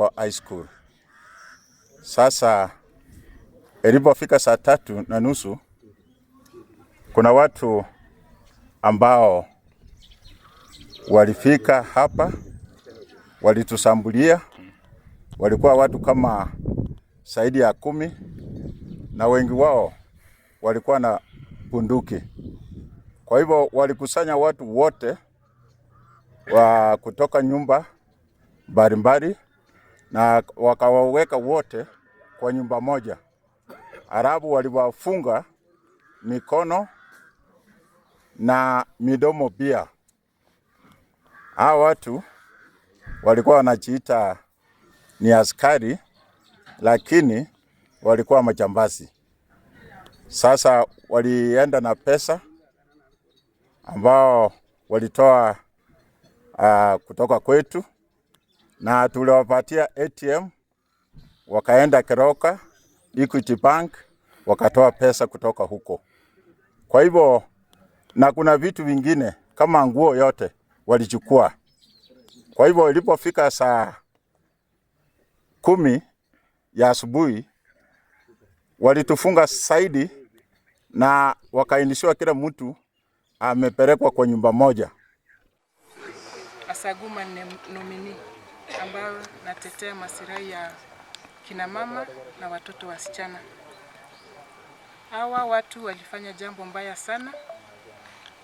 High School. Sasa ilipofika saa tatu na nusu kuna watu ambao walifika hapa, walitusambulia. Walikuwa watu kama zaidi ya kumi na wengi wao walikuwa na bunduki. Kwa hivyo walikusanya watu wote wa kutoka nyumba mbalimbali na wakawaweka wote kwa nyumba moja. Arabu waliwafunga mikono na midomo pia. Hawa watu walikuwa wanajiita ni askari, lakini walikuwa majambazi. Sasa walienda na pesa ambao walitoa uh, kutoka kwetu na tuliwapatia ATM, wakaenda Keroka Equity Bank wakatoa pesa kutoka huko. Kwa hivyo na kuna vitu vingine kama nguo yote walichukua. Kwa hivyo ilipofika saa kumi ya asubuhi walitufunga zaidi na wakainishiwa kila mtu amepelekwa kwa nyumba moja. Asaguma nominee ambayo natetea masilahi ya kina mama na watoto wasichana. Hawa watu walifanya jambo mbaya sana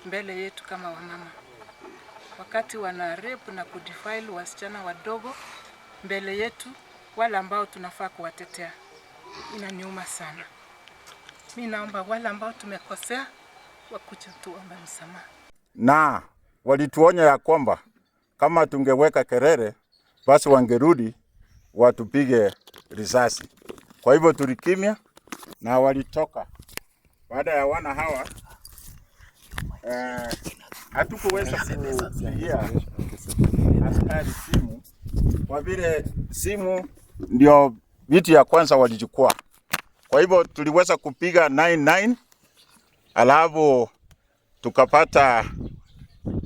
mbele yetu kama wamama, wakati wana rape na kudefile wasichana wadogo mbele yetu, wale ambao tunafaa kuwatetea. Inaniuma sana. Mi naomba wale ambao tumekosea wakuje tuombe msamaha. Na walituonya ya kwamba kama tungeweka kelele basi wangerudi watupige risasi. Kwa hivyo tulikimya na walitoka. Baada ya wana hawa eh, hatukuweza kupigia askari simu kwa vile simu ndio vitu ya kwanza walichukua. Kwa hivyo tuliweza kupiga 99 alafu tukapata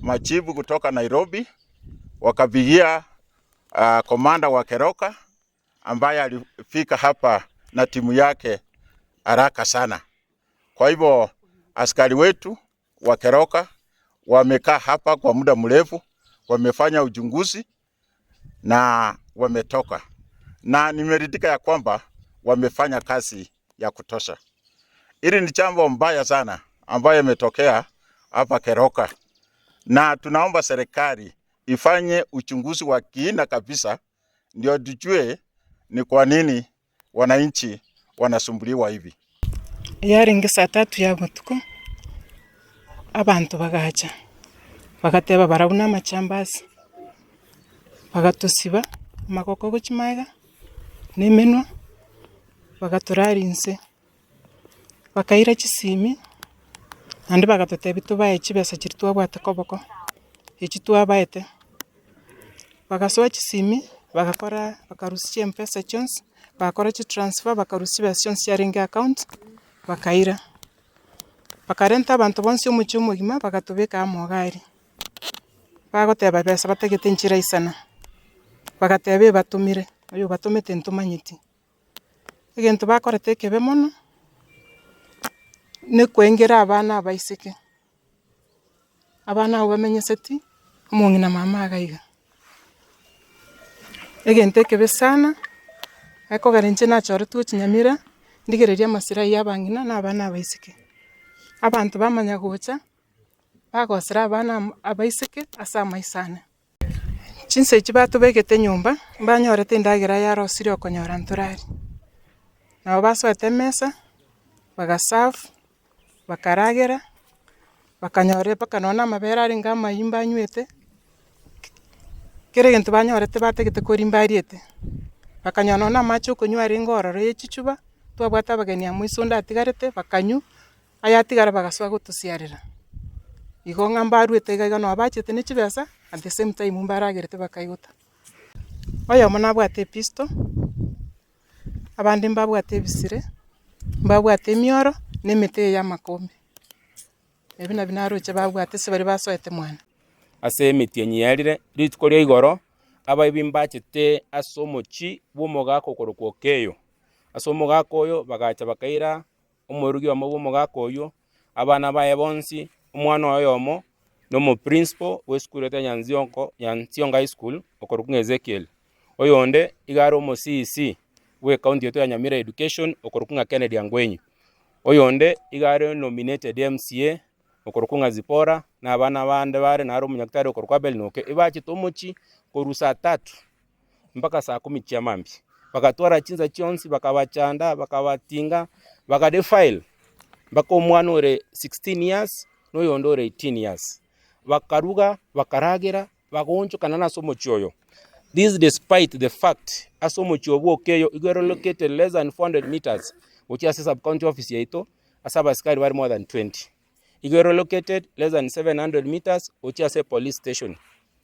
majibu kutoka Nairobi, wakapigia uh, komanda wa Keroka ambaye alifika hapa na timu yake haraka sana. Kwa hivyo askari wetu wa Keroka wamekaa hapa kwa muda mrefu, wamefanya uchunguzi na wametoka, na nimeridhika ya kwamba wamefanya kazi ya kutosha. Hili ni jambo mbaya sana ambayo imetokea hapa Keroka, na tunaomba serikali ifanye uchunguzi wa kina kabisa, ndio tujue ni kwa nini wananchi wanasumbuliwa hivi. Yarenge saa tatu ya botuko, abanto bagacha, bagateba barabwo na amachambasi, bagatosiba amagoko gochia magega, na emenwa, bagatoraria inse, bakaira chisimi, naende bagatotebia tobae chibesa chiria twabwate koboko, echi twabaete. Bagasoa chisimi, bagakora bakarusia chimpesa chionsi, bagakora chitransfer bakarusia chibesa chionsi chiarenge account, bakaira. Bakarenta abanto bonsi omochie omogima bagatobeka amo iga aria. Bagoteba besa batagete nchiraisana, bagateba ebatomire, oyo obatomete ntomanyeti. Egento bakorete ekebe mono, na ekoengera abana abaiseke. Abana abwo bamenyeseti, omong'ina mama iga iga. Egento ekebe sana, ekogera inche nachoretwe gochia Nyamira, ndigererie amasira ya abang'ina na abana abaiseke. Abanto bamanya gocha, bagosera abana amo abaiseke ase amaiso ane. Chinsa echi batobegete nyomba, mbanyorete endagera yarosirie okonyora ntoraria. Nabo basoete emesa, bagaserve, bakaragera, bakanyora mpaka nonye na amabere arenge amayio mbanywete, kera egento banyorete batagete koria mbariete. Bakanyora nonye na amache okonywa arenge ororo ya echichuba, twabwate abageni amo ase onde atigarete, bakanywa, ayatigara bagasoa gotosiarera. Igo ng'a mbaruete iga iga nabo bachete ne chibesa, at the same time mbaragerete bakaigota. Oyomo nabwate epistol, abande mbabwate ebisire, mbabwate emioro, na emete eye y'amakombe. Ebi nabio naroche babwate ase baria basoete mwane. Ase emetienyi yerire, rituko ria igoro, Abaibi mbachete ase omochie bw'omogaka okorokwa Okeyo. Ase omogaka oyo bagacha bakaira omorugi omo bw'omogaka oyio, abana baye bonsi, omwana oye oyomo, na omoprinciple bw'esukuru ete Nyansiongo Nyansiongo High School okorokwa ng'a Ezekiel. Oyonde iga are omo CEC bw'ecounty yaito ya Nyamira Education okorokwa ng'a Kennedy Angwenyi. Oyonde iga are nominated MCA okorokwa ng'a Zipporah, na abana bande bare naro omonyagitari okorokwa Abel Noke, ebachete omochie korwa saa tatu mpaka saa kumi chia mambia, bagatwara chinsa chionsi bakabachanda, bakabatinga, bakadefile mpaka omwana ore 16 years na oyonde ore 18 years. Bakaruga, bakaragera, bagoonchokana nase omochie oyo. This despite the fact ase omochie obwo Okeyo igo ere located less than 400 meters gochia ase sub county office yaito ase abasikari bare more than 20. Igo ere located less than 700 meters gochia ase epolice station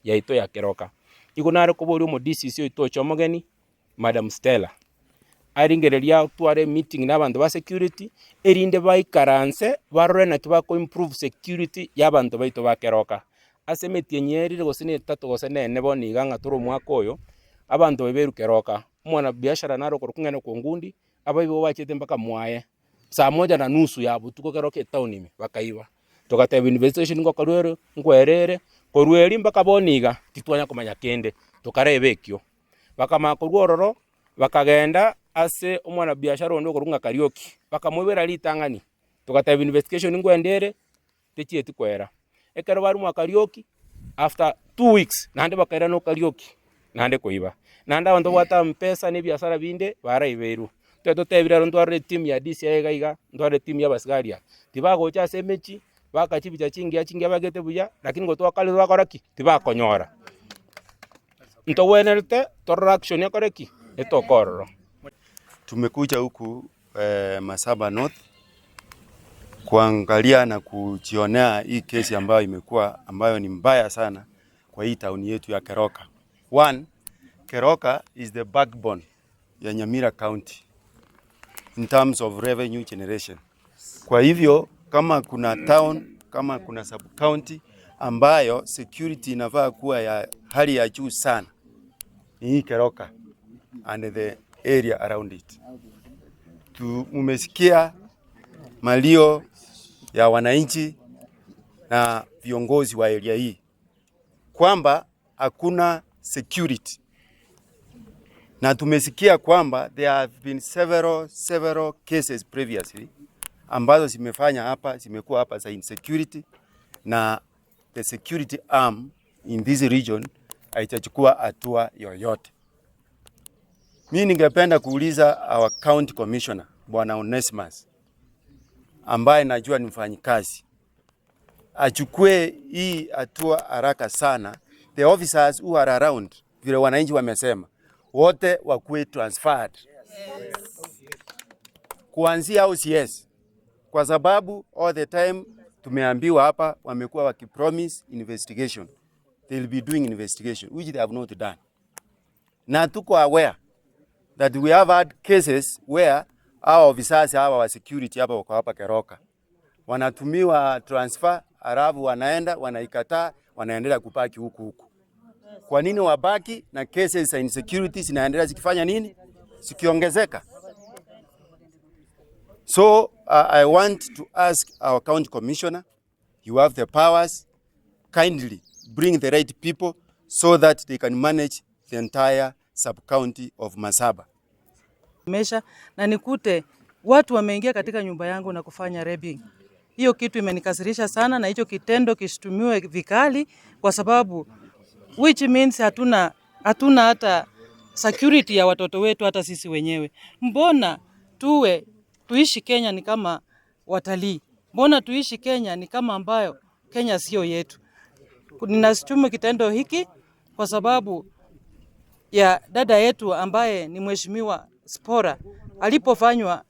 yaito ya Keroka. Igo nare koboria omo DCC oito oche omogeni Madam Stella, aringereria atware emeeting na abanto ba security, erinde baikaranse barore naki bako improve security ya abanto baito ba Keroka. Ase emetienyi erire gose na etato gose na ene bono iga ng'a tore omwaka oyo, abanto babeirwe Keroka, omwanabiashara nare okorokwa ng'a Enock Ongundi, abaibo bachete mpaka mwaye, saa moja na nusu ya botuko Keroka etown ime, bakaiba. Togateba investigation ngokorwa ere, nkwere ere, korwa erio mpaka bono iga, titwanya komanya kende, tokareba ekio. Bakamanya korwa ororo, bakagenda ase omwanabiashara onde okorokwa ng'a Kariuki, bakamoibera ritang'ani, togateba investigation nkwende ere, techieti koera. Ekero barumwa Kariuki, after 2 weeks, naende bakairana o Kariuki, naende koiba. Naende abanto babwate amapesa na ebiasara binde, baraiberwe. Twe totebire aro ntwarore etimu ya DCI iga iga, ntwarore etimu ya abasigari aa, tibagocha ase emechie, baka chibicha chingiya chingiya bagete buya, lakini gotwakarire bakora ki? Tibakonyora. Ntogwenerete torore action ekore ki? Etoke ororo. Tumekuja huku Masaba North kuangalia na kujionea hii kesi ambayo imekuwa ambayo ni mbaya sana kwa hii town yetu ya Keroka. One, Keroka is the backbone ya Nyamira County in terms of revenue generation. Kwa hivyo kama kuna town, kama kuna sub county ambayo security inafaa kuwa ya hali ya juu sana ni hii Keroka and the area around it. Mumesikia malio ya wananchi na viongozi wa area hii kwamba hakuna security, na tumesikia kwamba there have been several cases previously ambazo zimefanya hapa zimekuwa hapa za insecurity na the security arm in this region haijachukua hatua yoyote. Mimi ningependa kuuliza our county commissioner Bwana Onesimus ambaye najua ni mfanyikazi achukue hii hatua haraka sana. The officers who are around, vile wananchi wamesema, wote wakuwe transferred kuanzia OCS, kwa sababu all the time tumeambiwa hapa wamekuwa wakipromise investigation, they will be doing investigation which they have not done, na tuko aware that we have had cases where our officers hawa wa security hapa wako hapa Keroka wanatumiwa transfer, halafu wanaenda wanaikataa, wanaendelea kubaki huku huku. Kwa nini wabaki na cases za insecurity zinaendelea zikifanya nini? Zikiongezeka. So I want to ask our county commissioner, you have the powers, kindly bring the right people so that they can manage the entire sub-county of Masaba. Mesha na nikute watu wameingia katika nyumba yangu na kufanya raping. Hiyo kitu imenikasirisha sana, na hicho kitendo kishtumiwe vikali, kwa sababu which means hatuna hata security ya watoto wetu, hata sisi wenyewe. Mbona tuwe tuishi Kenya ni kama watalii? Mbona tuishi Kenya ni kama ambayo Kenya sio yetu? Ninashutumu kitendo hiki kwa sababu ya dada yetu ambaye ni mheshimiwa Spora alipofanywa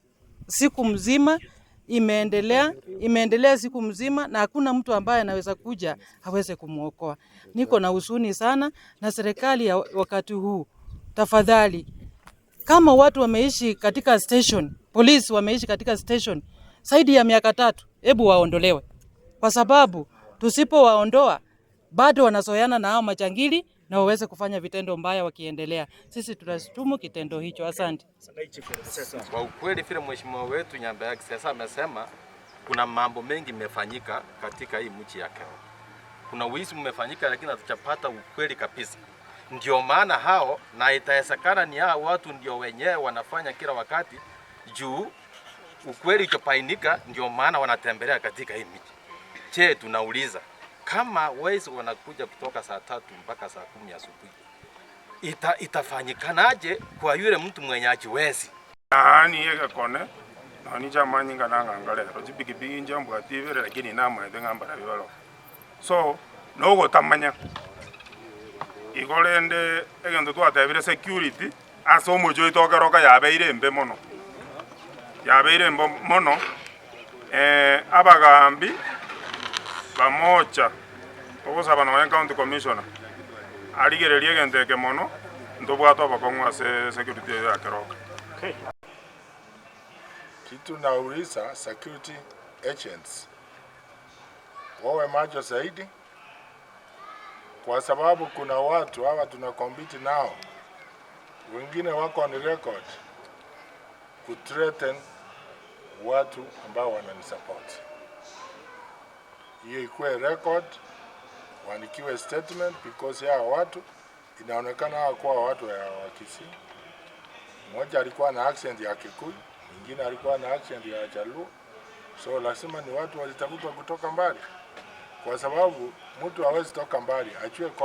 siku mzima imeendelea siku mzima na hakuna mtu ambaye anaweza kuja aweze kumuokoa. Niko na huzuni sana na serikali ya wakati huu, tafadhali, kama watu wameishi katika station, polisi wameishi katika station zaidi ya miaka 3, hebu waondolewe, kwa sababu tusipowaondoa bado wanazoeana na hao majangili. na waweze kufanya vitendo mbaya wakiendelea. Sisi tunashutumu kitendo hicho. Asante. Kwa ukweli vile mheshimiwa wetu Nyamba ya Kisesa amesema, kuna mambo mengi imefanyika katika hii mji ya Keroka. Kuna wizi umefanyika, lakini hatujapata ukweli kabisa. Ndio maana hao, na itawezekana ni hao watu ndio wenyewe wanafanya kila wakati juu ukweli ukibainika, ndio maana wanatembelea katika hii miji. Je, tunauliza kama wezi wanakuja kutoka saa 3 mpaka saa 10 asubuhi, itafanyikanaje kwa yule mtu mwenye hajiwezi? Naani egekone nonye chamanyinga nang'anga rero chipikipiki inche mbwati ibere lakini namaete ng'a mbarabi baroo. So, nogotamanya igo rende egento twatebire security ase omochie oito okeroka yabeire embe mono, yabeire embe mono abagambi bamocha togosaba nonye county commissioner arigererie egento eke mono ntobwate obokong'u ase security eye ya Keroka. Kitu nauliza security agents wawe macho zaidi, kwa sababu kuna watu hawa tuna compete nao, wengine wako on record kuthreaten watu ambao wananisupport. Hiyo ikuwe record, waandikiwe statement because hawa watu inaonekana hawakuwa watu wa Kisii. Mmoja alikuwa na accent ya Kikuyu, mwingine alikuwa na accent ya Jaluo. So lazima ni watu walitafutwa kutoka mbali, kwa sababu mtu hawezi toka mbali ajue kwamba